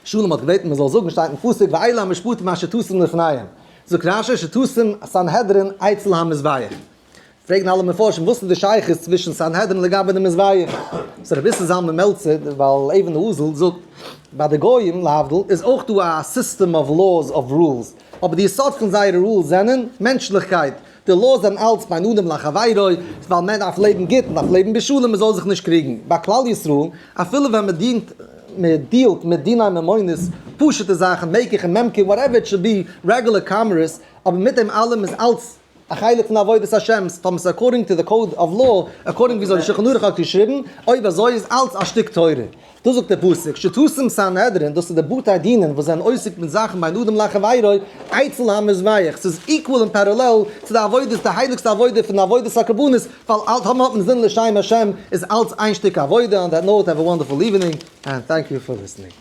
שלום האט געבעטן מען זאל זאגן, שטייט אין פסוק ואלה המשפטים אשר תשים לפניהם. זאגט רשי שתשים סנהדרין אצל המזבח. פרעגן אלע מפרשים וואס איז די שייכות צווישן סנהדרין לגבי די מזבח? ס'איז רבי איסר זלמן מעלצער ווייל אבן האזל זאגט ביי די גויים להבדיל איז אויך דא א system of laws of rules אבער די יסוד פון זייערע rules זענען מענטשליכקייט, די laws זענען אלץ בין אדם לחבירו, ווייל מען דארף לעבן גוט, מען דארף לעבן בשלום, מען זאל זיך נישט קריגן. ביי כלל ישראל, אפילו ווען מען דינט, מען deal ט מיט דיני ממונות, פשוט'ע זאכן, מקח און ממכר, whatever it should be, regular commerce, אבער מיט דעם אלעם איז אלץ א חלק פון עבודת השם, טאמער ס'איז according to the code of law, according וויאזוי די שולחן ערוך האט געשריבן, אויב אזוי איז אלץ א שטיק תורה. דאס זאגט דער פסוק, שתשים סנהדרין, דאס איז די בתי דינין וואס זענען עוסק מיט זאכן בין אדם לחבירו, אצל המזבח, ס'איז equal און parallel צו די עבודות, די הייליגסטע עבודה פון עבודת הקרבנות, ווייל אלץ האבן האט מען זין לשם השם, איז אלץ איין שטיק עבודה, on that note have a wonderful evening, and thank you for listening.